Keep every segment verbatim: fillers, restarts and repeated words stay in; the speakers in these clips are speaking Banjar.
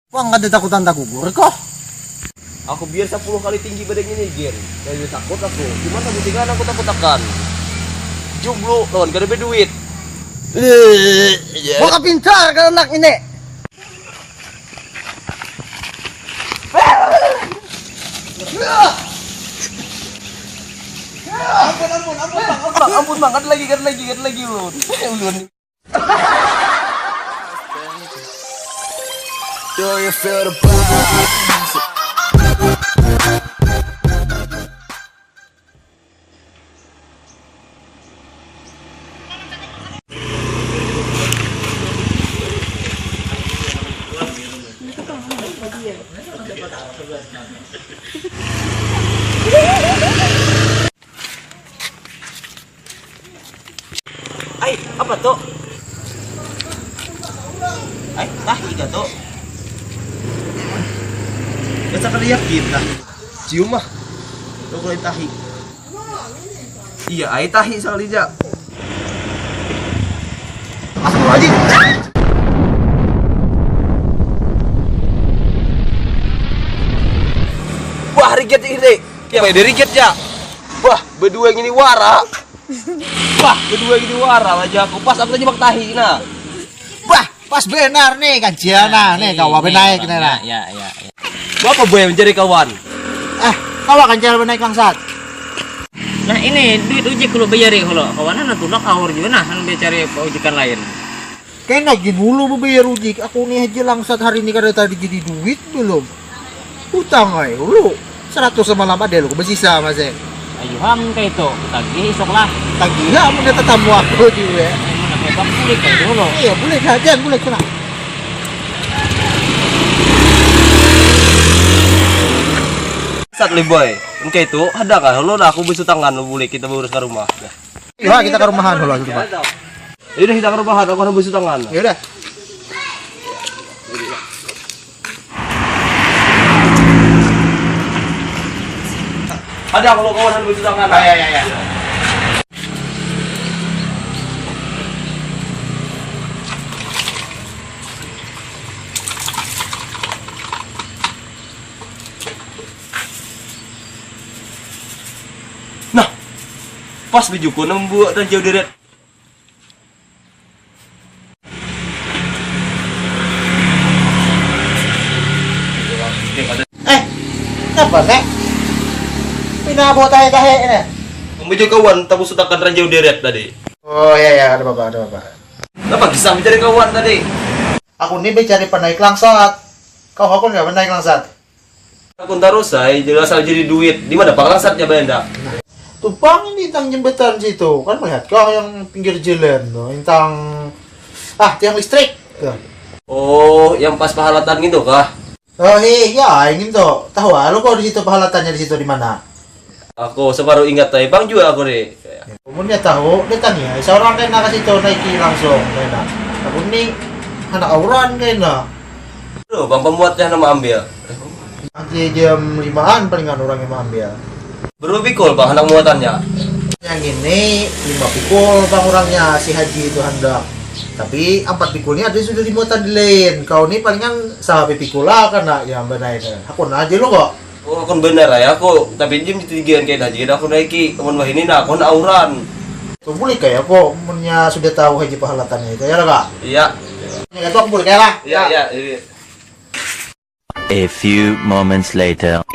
Wah, kada takutan takugur kah? Aku biar sapuluh kali tinggi badan ini, Gin. Kada takut aku. Cuma sabutingan aku takutakan. Jomblo lawan kada baduit. Iya. Wah, kapintar ka anak ini. Ampun, ampun, ampun, Bang, ampun, Bang, ampun, Bang, kada lagi, kada lagi, kada lagi, ulun. Ulun. Do you feel the vibes? Ai, apa tu? Ai, tahi kah tu? Biasa kada yakin dah. Cium ah. Tu kalau tahi. Iya, ai tahi sakali ja. Astagfirullahaladzim. Wah, riget ini. Ya, dari riget ya. Wah, berdua gini wara. Wah, berdua gini wara aja aku. Pas aku tadi bak tahi nah. Wah, pas benar nih kancian nah, nih kawa benaik nih nah. Ya, ya, ya. Apa boy mencari kawan? Eh, kawa kancian benaik langsat. Nah, ini duit ujik kalau bayari kalau kawanan tulak awur juga nah, kan cari ujikan lain. Kena gin dulu bebayar ujik. Aku nih aja langsat hari ini kada tadi jadi duit belum. Hutang ai dulu. Seratus semalam ada lo bersisa masih. Ayo ham kayak itu, tagih isok lah. Tagih ya, mun tetamu aku juga. Mun aku bang kulit kayak dulu. Iya, boleh saja, boleh kena. Sat Liboy, engke itu ada kah lo nah aku besutangan lo boleh kita berurus ke rumah. Wah, kita ke rumahan dulu coba. Yaudah kita ke rumahan, aku ada besutangan. Yaudah. Ada kalau kawan ada besutangan. Ya, ya, ya, ya. Nah, pas bejuku nembuak dan jauh deret. Eh, kenapa nek? Pindah bawa tahe-tahe ini. Menuju kawan tamu sutakan ranjau deret tadi. Oh ya ya, ada apa ada apa. Kenapa kisah mencari kawan tadi? Aku ini mencari penaik langsat. Kau aku nggak penaik langsat. Aku tarus ai, jelas aja di duit. Di mana pang langsatnya benda? Tumpang ini tang jembatan situ, kan melihat kau yang pinggir jalan tuh, yang tang ah tiang listrik tuh. Oh, yang pas pahalatan gitu kah? Oh iya, ingin tuh tahu ah, lu kau di situ pahalatannya di situ di mana? Aku separuh ingat tapi bang juga aku nih. Umurnya tahu, dia tanya, seorang kena ke situ naiki langsung kena. Aku nih anak auran kena. Aduh, bang pemuatnya nama ambil. Nanti jam limaan palingan orang yang ambil. Berapa pikul bang anak muatannya? Yang ini lima pikul bang orangnya si Haji itu hendak. Tapi empat pikulnya ada sudah dimuatan di lain. Kau ini palingan sahabat pikul lah kena yang benar ini. Aku aja lo kok. Oh, aku benar ya aku. Tapi jam tigaan kayak Haji aku naiki. Teman wah ini nah aku nak auran. Tuh boleh kayak kok punya sudah tahu Haji pahalatannya itu ya lah kak. Iya. Ya itu aku boleh kayak lah. Iya, iya, iya. A few moments later.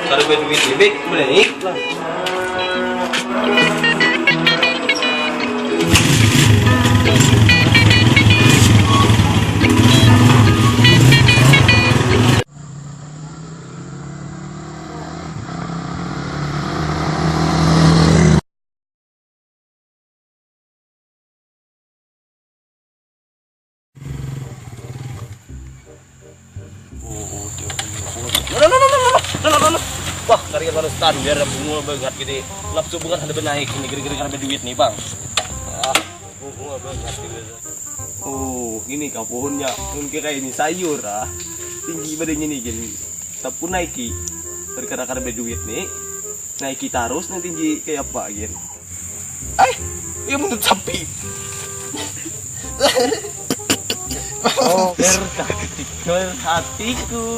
Kada baduit bibik, mana ni? Wah, kari harus tan biar bungul banget gini. Nafsu banget ada benaik ini gara-gara kada duit nih, Bang. Ah, bungul banget gitu. Oh, ini kah pohonnya? Mungkin kayak ini sayur ah. Tinggi badannya nih gini. Tapi naiki. Perkara kada berduit nih. Naiki terus nih tinggi kayak apa gini. Eh, ya menurut sapi. Oh, berkah kecil hatiku.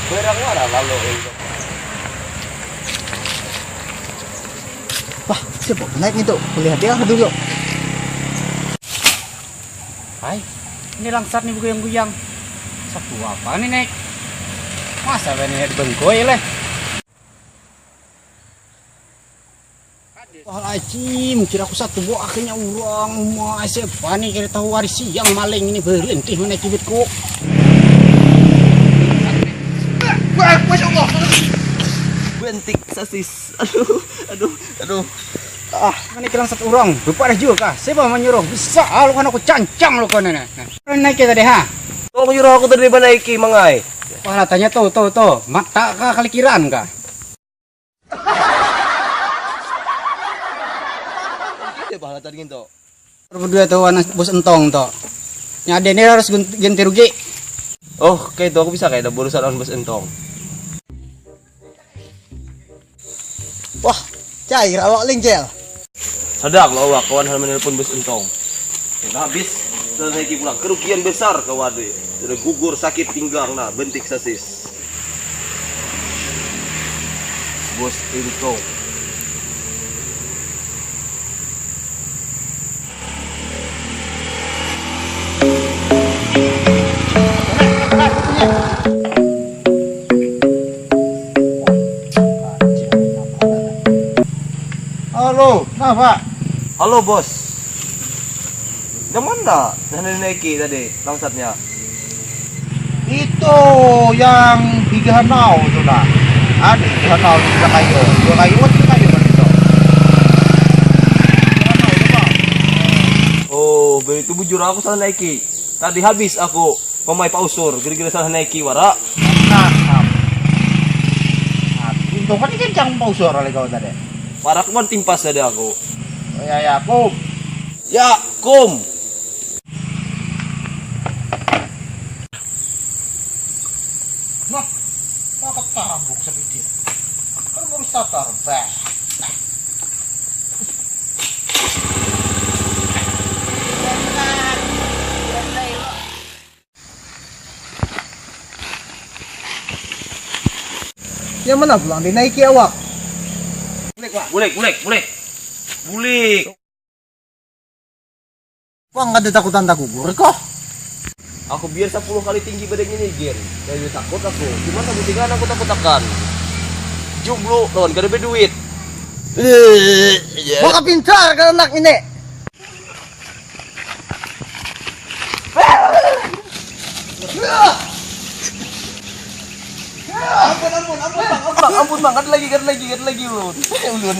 Barang mana lalu itu? Wah, siapa naik itu? Kulihat dia dulu. Hai, ini langsat nih guyang-guyang. Satu apa nih naik? Masa ini dibengkoi leh? Wah Aji, mungkin aku satu buah akhirnya urang. Wah, siapa nih kira tahu hari siang maling ini berlintih mana cibitku. Wah, Masya Allah. Bentik sasis. Aduh, aduh, aduh. Ah, ini kilang satu urang. Bapak ada juga kah? Siapa menyuruh? Bisa, ah, lu kan aku cancang lu kan ini. Nah, naik kita deh ha. Tolong nyuruh aku tadi mana iki mangai. Wah, tanya tuh, tuh, tuh. Mata kah kalikiran kah? Ada pahala tadi nginto. Nomor dua tuh anak bos entong tuh. Nya ada ini harus ganti rugi. Oh, kayak itu aku bisa kayak ada bonusan on bos entong. Wah, cair awak linggel. Sadar lo awak kawan hal menelpon bos entong. Kita habis selesai pulang kerugian besar kawan deh. Sudah gugur sakit pinggang nah bentik sasis. Bos Into. Halo, kenapa? Halo bos. Yang mana? Yang dinaiki tadi langsatnya. Itu yang tiga hanau itu nah. Ada tiga hanau tiga kayu. Dua kayu kan tiga kayu kan itu. Oh, begitu bujur aku salah naiki. Tadi habis aku mamai Pak Usur, gara-gara salah naiki wara. Nah, nah. Nah, untung kan kencang Pak Usur oleh kau tadi. Wara aku kan timpas tadi aku. Oh ya ya, aku. Ya, kum. Nah, pakai tabuk sedikit. Kan baru starter, bah. Yang mana pulang dinaiki awak? Bulik, bulik, bulik, bulik. Bulik. Wah, kada takutan takugur koh. Aku biar sepuluh kali tinggi badan ini, Gin. Jadi takut aku. Cuma sabutingan aku takut akan. Jomblo lawan kada berduit. Maka pintar kan anak ini. Ampun, ampun, ampun, bang, ampun, bang, ampun, bang, kada lagi, kada lagi, kada lagi, ulun, ulun.